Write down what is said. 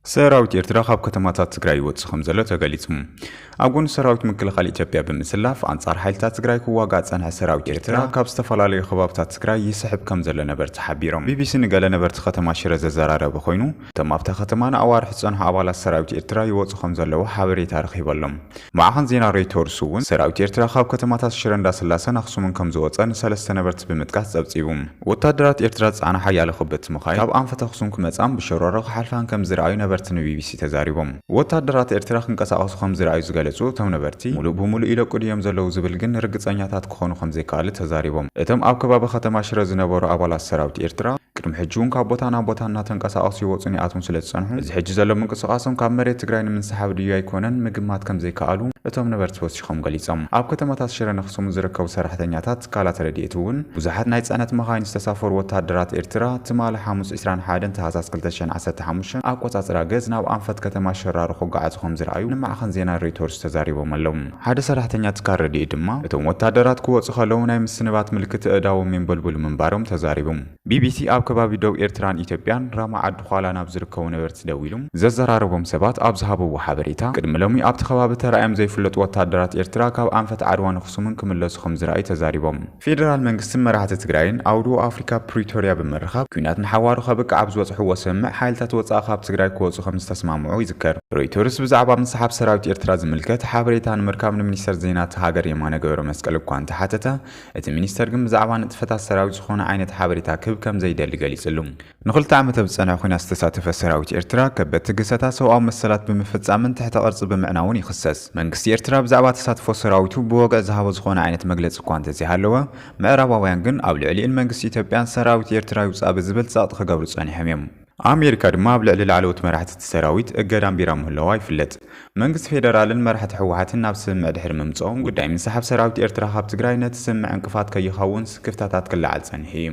ሰራዊት ኤርትራ ካብ ከተማታት ትግራይ ይወጽእ ከም ዘሎ ተገሊጹ። ኣብ ጎኒ ሰራዊት ምክልኻል ኢትዮጵያ ብምስላፍ ኣንጻር ሓይልታት ትግራይ ክዋጋእ ዝጸንሐ ሰራዊት ኤርትራ ካብ ዝተፈላለዩ ከባብታት ትግራይ ይስሕብ ከም ዘሎ ነበርቲ ሓቢሮም። ቢቢሲ ንገለ ነበርቲ ከተማ ሽረ ዘዘራረበ ኮይኑ፣ እቶም ኣብታ ከተማ ንኣዋርሕ ዝጸንሑ ኣባላት ሰራዊት ኤርትራ ይወጹ ከም ዘለዉ ሓበሬታ ረኺበሎም። ማዕኸን ዜና ሬይተርስ እውን ሰራዊት ኤርትራ ካብ ከተማታት ሽረ እንዳስላሰን ኣኽሱምን ከም ዝወጸ ንሰለስተ ነበርቲ ብምጥቃስ ጸብጺቡ። ወታደራት ኤርትራ ዝጸዓና ሓያሎ ከበድቲ መኻይን ካብ ኣንፈት ኣኽሱም ክመጻን ብሸሮሮ ክሓልፋን ከም ዝረኣዩ ነበርቲ ንቢቢሲ ተዛሪቦም። ወታደራት ኤርትራ ክንቀሳቐሱ ከም ዝረኣዩ ዝገለጹ እቶም ነበርቲ፣ ሙሉእ ብሙሉእ ይለቁ ድዮም ዘለዉ ዝብል ግን ርግጸኛታት ክኾኑ ከም ዘይከኣሉ ተዛሪቦም። እቶም ኣብ ከባቢ ከተማ ሽረ ዝነበሩ ኣባላት ሰራዊት ኤርትራ፣ ቅድሚ ሕጂ እውን ካብ ቦታ ናብ ቦታ እናተንቀሳቐሱ ይወጹን ይኣትዉን ስለ ዝጸንሑ፣ እዚ ሕጂ ዘሎ ምንቅስቓሶም ካብ መሬት ትግራይ ንምንስሓብ ድዩ ኣይኮነን ምግማት ከም ዘይከኣሉ እቶም ነበርቲ ወሲኾም ገሊጾም። ኣብ ከተማታት ሽረን ኣኽሱምን ዝርከቡ ሰራሕተኛታት ትካላት ረድኤት እውን ብዙሓት ናይ ጽዕነት መኻይን ዝተሳፈሩ ወታደራት ኤርትራ ትማሊ ሓሙስ ዕስራን ሓደን ታህሳስ ክልተ ሽሕን ዓሰርተ ሓሙሽተን ኣቆጻጽራ ገዝ ናብ ኣንፈት ከተማ ሸራሮ ክጓዓዙ ከም ዝረኣዩ ንማዕኸን ዜና ሬይተርስ ተዛሪቦም ኣለዉ። ሓደ ሰራሕተኛ ትካል ረድኤት ድማ እቶም ወታደራት ክወጹ ከለዉ ናይ ምስንባት ምልክት ኣእዳዎም የንበልብሉ ምንባሮም ተዛሪቡ። ቢቢሲ ኣብ ከባቢ ደቡብ ኤርትራን ኢትዮጵያን ራማ ዓዲ ዃላ ናብ ዝርከቡ ነበርቲ ደዊሉ ዘዘራረቦም ሰባት ኣብ ዝሃብዎ ሓበሬታ፣ ቅድሚ ሎሚ ኣብቲ ከባቢ ተራእዮም ዘይፍለጡ ወታደራት ኤርትራ ካብ ኣንፈት ዓድዋን ኣኽሱምን ክምለሱ ከም ዝረኣዩ ተዛሪቦም። ፌደራል መንግስትን መራሕቲ ትግራይን ኣብ ደቡብ ኣፍሪካ ፕሪቶርያ ብምርኻብ፣ ኲናት ንሓዋሩ ከብቅዕ ኣብ ዝበጽሕዎ ስምምዕ፣ ሓይልታት ወጻኢ ካብ ትግራይ ክወጹ ከም ዝተስማምዑ ይዝከር። ሮይተርስ ብዛዕባ ምስሓብ ሰራዊት ኤርትራ ዝምልከት ሓበሬታ ንምርካብ ንሚኒስተር ዜና እታ ሃገር የማነ ገብረመስቀል እኳ እንተሓተተ፣ እቲ ሚኒስተር ግን ብዛዕባ ንጥፈታት ሰራዊት ዝኾነ ዓይነት ሓበሬታ ክህብ ከም ዘይደሊ ገሊጽሉ። ንኽልተ ዓመት ኣብ ዝጸንሐ ኲናት ዝተሳተፈ ሰራዊት ኤርትራ፣ ከበድቲ ግህሰታት ሰብኣዊ መሰላት ብምፍጻምን ትሕተ ቅርጺ ብምዕናውን ይኽሰስ። መንግስቲ ኤርትራ ብዛዕባ ተሳትፎ ሰራዊቱ ብወግዒ ዝሃቦ ዝኾነ ዓይነት መግለጺ እኳ እንተዘይሃለወ፣ ምዕራባውያን ግን ኣብ ልዕሊኡን መንግስቲ ኢትዮጵያን ሰራዊት ኤርትራ ይውጻእ ብዝብል ጸቕጢ ክገብሩ ጸኒሖም እዮም። ኣሜሪካ ድማ ኣብ ልዕሊ ላዕለዎት መራሕቲ እቲ ሰራዊት እገዳ ኣንቢራ ምህላዋ ይፍለጥ። መንግስቲ ፌደራልን መራሕቲ ህወሓትን ናብ ስምምዕ ድሕሪ ምምጽኦም፣ ጉዳይ ምስሓብ ሰራዊት ኤርትራ ካብ ትግራይ ነቲ ስምምዕ ዕንቅፋት ከይኸውን ስክፍታታት ክለዓል ጸኒሑ እዩ።